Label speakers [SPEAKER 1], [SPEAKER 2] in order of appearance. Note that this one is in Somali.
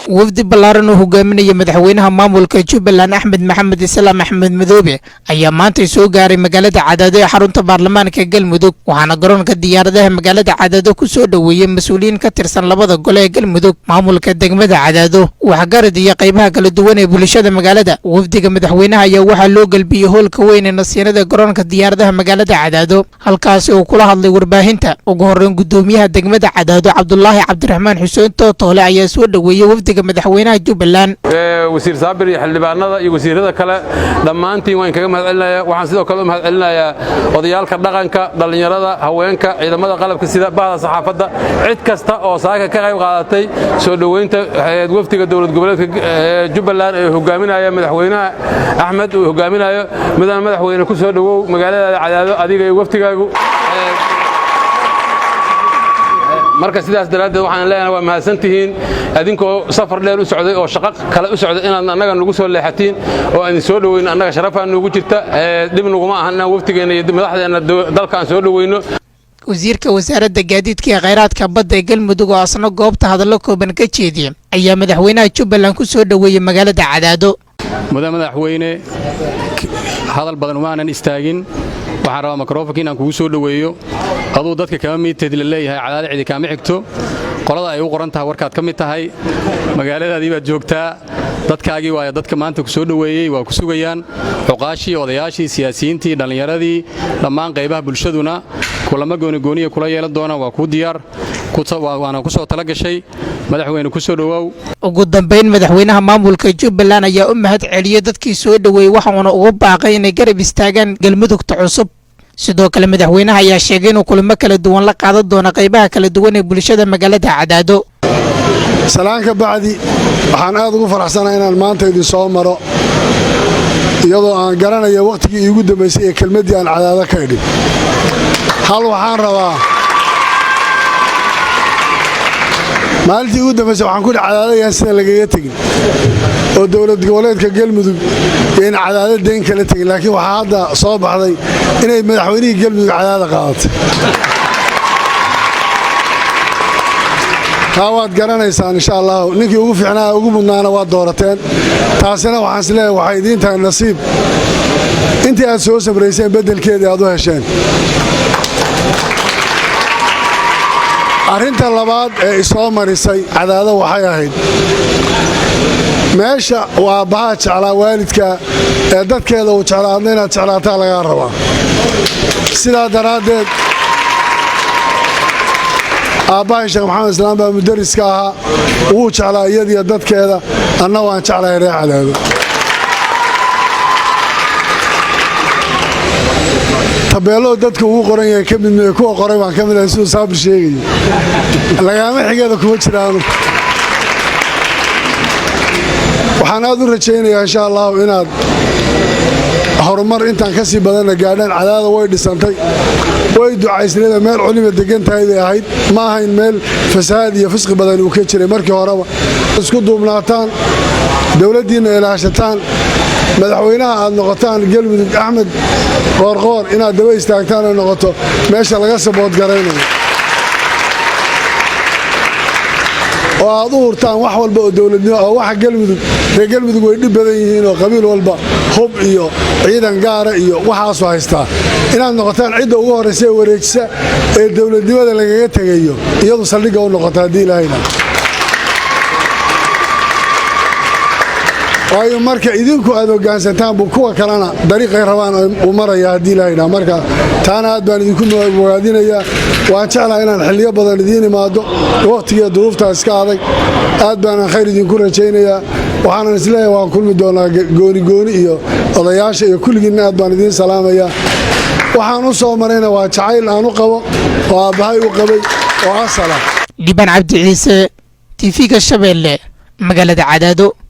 [SPEAKER 1] Wafdi ballaaran oo hogaaminaya madaxweynaha maamulka Jubbaland, Axmed Maxamed Islaam, Axmed Madoobe, ayaa maantay soo gaaray magaalada Cadaado ee xarunta baarlamaanka Galmudug. Waxaana garoonka diyaaradaha magaalada Cadaado ku soo dhoweeyey mas-uuliyiin ka tirsan labada gole ee Galmudug, maamulka degmada Cadaado, waxgarad iyo qaybaha kala duwan ee bulshada magaalada. Wafdiga madaxweynaha ayaa waxaa loo gelbiyey hoolka weyn ee nasiinada garoonka diyaaradaha magaalada Cadaado, halkaasi uu kula hadlay warbaahinta. Ugu horreyn, gudoomiyaha degmada Cadaado, Cabdulaahi Cabdiraxmaan Xuseen Tootoole, ayaa soo dhoweeyey wafdiga madaxweynaha Jubbaland.
[SPEAKER 2] Wasiir Saabir iyo xildhibaanada iyo wasiirada kale, dhammaantiin waan kaga mahad celinaya. Waxaan sidoo kale u mahad celinayaa odayaalka dhaqanka, dhallinyarada, haweenka, ciidamada qalabka sida, bahda saxaafadda, cid kasta oo saaka ka qayb qaadatay soo dhoweynta wafdiga dowlad goboleedka Jubbaland ee hogaaminaya madaxweynaha Axmed uu hogaaminayo. Mudane madaxweyne, ku soo dhowow magaaladaada Cadaado, adiga iyo wafdigaagu. Marka sidaas daraaddeed waxaan leenahay waa mahadsantihiin. Adinkoo safar dheer u socday oo shaqo kale u socday inaad annaga nagu soo leexatiin oo aan soo dhoweyn, annaga sharafaa nugu jirta. Dhib nuguma ahan inaan waftigeenna iyo madaxdeenna dalka aan soo dhoweyno.
[SPEAKER 1] Wasiirka wasaaradda gaadiidka ee kheyraadka badda ee Galmudug oo asna goobta hadallo kooban ka jeediyey ayaa madaxweynaha Jubbaland ku soo dhoweeyey magaalada Cadaado.
[SPEAKER 3] Mudan madaxweyne, hadal badan uma aanan istaagin. Waxaan rabaa mikrofonka inaan kugu soo dhoweeyo. Aduu dadka kama miidteed la leeyahay, Cadaado cidi kaama xigto. Qolada ay u qoran tahay warkaad ka mid tahay. Magaaladaadii baad joogtaa, dadkaagii waaya dadka maanta ku soo dhoweeyey waa ku sugayaan. Cuqaashii, odayaashii, siyaasiyiintii, dhallinyaradii, dhammaan qaybaha bulshaduna kulamo goonigooniya kula yeelan doonaan. Waa kuu diyaar, waana ku soo tala gashay. Madaxweyne, ku soo dhowow.
[SPEAKER 1] Ugu dambayn, madaxweynaha maamulka Jubbaland ayaa u mahad celiyey dadkii soo dhoweeyey, waxauna ugu baaqay inay garab istaagaan Galmudugta cusub. Sidoo kale, madaxweynaha ayaa sheegay inuu kulamo kala duwan la qaadan doono qaybaha kala duwan ee bulshada magaalada Cadaado.
[SPEAKER 4] Salaan ka bacdi, waxaan aad ugu faraxsanahay inaan maanta idin soo maro, iyadoo aan garanayo wakhtigii iigu dambaysay ee kelmaddii aan Cadaado ka idhin. Hal waxaan rabaa, maalintii ugu dambaysay waxaan ku idhi Cadaado yaan sidan lagaga tegin oo dowlad goboleedka Galmudug iyo in Cadaado dayn kala tegin, laakiin waxaa hadda soo baxday inay madaxweynihii Galmudug Cadaada qaadatay. Taa waad garanaysaan, insha allahu. Ninkii ugu fiicnaa, ugu mudnaana waad doorateen. Taasina waxaan is leeyahay waxay idiin tahay nasiib, intii aad soo sabrayseen beddelkeedii aad u hesheen. Arrinta labaad ee isoo marisay Cadaado waxay ahayd meesha waa aabbahaa jeclaa, waalidka ee dadkeeda uu jeclaa, adna inaad jeclaataa lagaa rabaa. Sidaa daraaddeed, aabbahay Sheekh Maxamed Islaam baa mudariska ahaa, wuu jeclaa iyadiyo dadkeeda, anna waan jeclahay reer Cadaado. Tabeelloo dadka ugu qoran yahay ka mid mee, kuwa qoray baan ka mid ahay, siduu Saabir sheegayo, lagaama xigeeda kuma jiraanu. Waxaan aad u rajaynayaa, insha allahu, inaad horumar intaan ka sii badanna gaadhaan. Cadaada way dhisantay, way ducaysneeda, meel culima degan tahay bay ahayd, ma ahayn meel fasahaad iyo fisqi badan uu ka jiray markii horeba. Isku duubnaataan, dowladdiinna ilaashataan, madaxweynaha aad noqotaan Galmudug Axmed Qoorqoor inaad daba istaagtaan oo noqoto meesha laga saboodgaraynayo oo aad u hurtaan wax walba oo dowladnimo oo waxa Galmudug. Reer Galmudug way dhib badan yihiin oo qabiil walba hub iyo ciidan gaara iyo waxaasu haystaa. Inaad noqotaan cidda ugu horraysa ee wareejisa ee dowladnimada lagaga tegayo, iyadu saldhigga u noqota haddii Ilaahayna. Waayo, marka idinku aad hoggaansantaan buu kuwa kalena dariiqay rabaan uu maraya haddii Ilaahayna. Marka taana aad baan idinku mogaadinayaa. Waan jeclahay inaan xilliyo badan idiin imaado, wakhtigiiyo duruuftaa iska adag. Aad baanan khayr idinku rajaynayaa. Waxaanan isleeyahay waan kulmi doonaa gooni gooni iyo odayaasha iyo kulligiinna. Aad baan idiin salaamayaa. Waxaan u soo marayna waa jacayl aan u qabo oo aabbahay u qabay oo asala.
[SPEAKER 1] Dhibaan Cabdi Ciise, TV-ga Shabeelle, magaalada Cadaado.